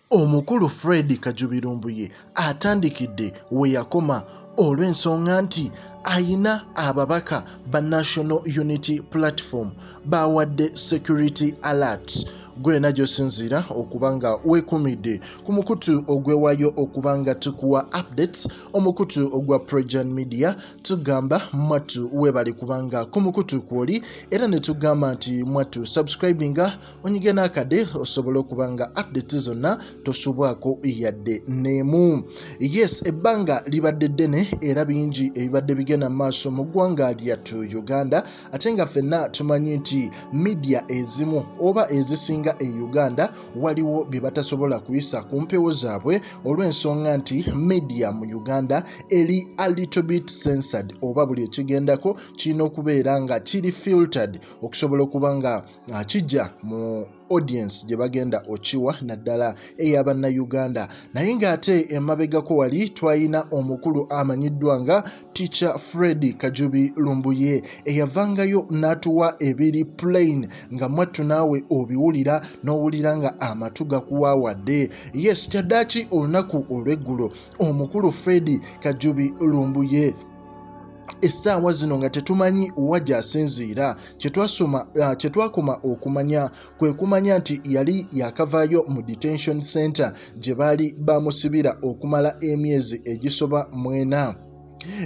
Omukulu Fred Kajubi Lumbuye atandikidde we yakoma olw'ensonga nti ayina ababaka ba National Unity Platform baawadde security alert. Gwena gy'osinziira okuba nga weekumidde ku mukutu ogwewaayo okuba nga tukuwa updates, omukutu ogwa Projan Media, tugamba mwattu weebale kubanga ku mukutu kwoli, era ne tugamba nti mwattu subscribinga, onyige n'akade osobole okuba nga updates zonna tosubwako yadde n'emu. Yes, ebbanga libadde ddene era bingi ebibadde bigenda mu maaso mu ggwanga lyattu Uganda, ate nga ffenna tumanyi nti media ezimu oba ezisinga e Uganda waliwo bye batasobola kuyisa ku mpewo zaabwe olw'ensonga nti media mu Uganda eri a little bit censored, oba buli ekigendako kirina okubeera nga kiri filtered okusobola okuba nga kijja mu audience gye bagenda okiwa, naddala ey'abannayuganda. Naye ng'ate emabegako wali twalina omukulu amanyiddwa nga Teacher Fred Kajubi Lumbuye eyavangayo n'atuwa ebiri plain nga mwattu naawe obiwulira n'owulira nga amatu gakuwaawadde. Yes, kyaddaaki olunaku olw'eggulo omukulu Fred Kajubi Lumbuye essaawa zino nga tetumanyi wa gy'asinziira, kye twakoma okumanya kwe kumanya nti yali yakavaayo mu detention center gye baali bamusibira okumala emyezi egisoba 4.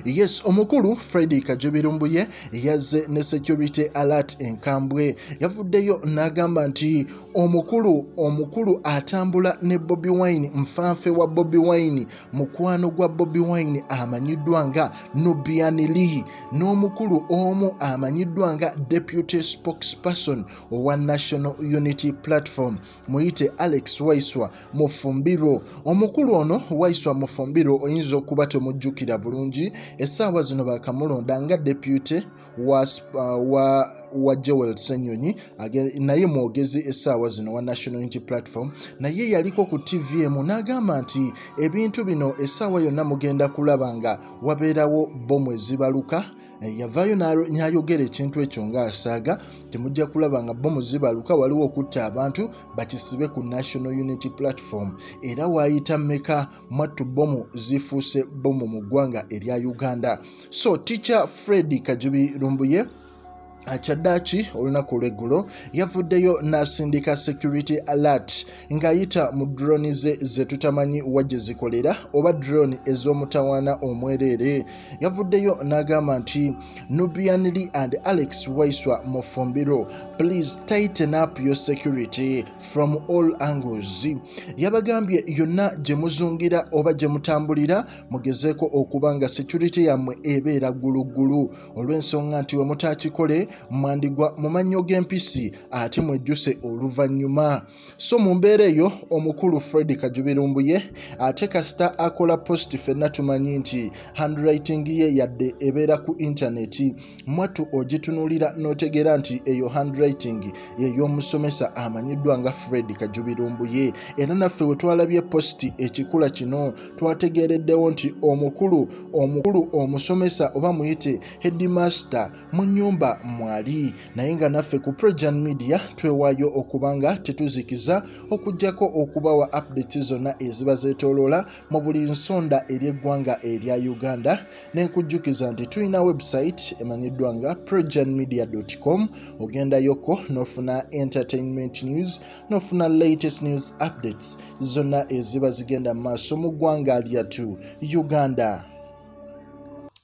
Yes, omukulu Fred Kajubi Lumbuye yazze ne security alert enkambwe. Yavuddeyo n'agamba nti omukulu atambula ne Bobi Wine, nfanfe wa Bobi Wine, mukwano gwa Bobi Wine amanyiddwa nga Nubian Lee, n'omukulu omu amanyiddwa nga deputy spokesperson owa National Unity Platform, muyite Alex Waiswa Mufumbiro. Omukulu ono Waiswa Mufumbiro oyinza okuba temujjukira bulungi, essaawa zino bakamulonda nga deputy wa Joel Ssenyonyi, naye mwogezi essaawa zino wa National Unity Platform. Naye yaliko ku TV emu n'agamba nti ebintu bino essaawa yonna mugenda kulaba nga wabeerawo bbomu ezibaluka. Yavaayo n'ayogera ekintu ekyo ng'asaaga, temujja kulaba nga bbomu zibaluka, waliwo okutta abantu bakisibe ku National Unity Platform. Era waayita mmeka mwattu bbomu zifuuse bbomu mu ggwanga erya Uganda. So Teacher Fred Kajubi Lumbuye kyaddaaki olunaku olw'eggulo yavuddeyo n'asindika security alert ng'ayita mu drone ze ze tutamanyi wa gye zikolera oba drone ez'omutawaana omwereere. Yavuddeyo n'agamba nti Nubian Lee and Alex Waiswa Mufumbiro, please tighten up your security from all angles. Yabagambye yonna gye muzungira oba gye mutambulira mugezeeko okuba nga security yammwe ebeera gguluggulu, olw'ensonga nti we mutaakikole mwandigwa mu mannyo g'empisi ate mwejjuse oluvannyuma. So mu mbeera eyo omukulu Fred Kajubi Lumbuye ate kasita akola post, ffenna tumanyi nti handwriting ye yadde ebeera ku intaneti, mwattu ogitunuulira n'otegeera nti eyo handwriting y'ey'omusomesa amanyiddwa nga Fred Kajubi Lumbuye. Era naffe bwe twalabye post ekikula kino twategeereddewo nti omukulu omusomesa oba muyite headmaster mu nnyumba mwali. Naye nga naffe ku Projan Media twewaayo okuba nga tetuzikiza okuggyako okubawa updates zonna eziba zeetooloola mu buli nsonda ery'eggwanga erya Uganda. Nenkujjukiza nti tulina website emanyiddwa nga projanmedia.com, ogendayoko n'ofuna entertainment news, n'ofuna latest news updates zonna eziba zigenda mu maaso mu ggwanga lyattu Uganda.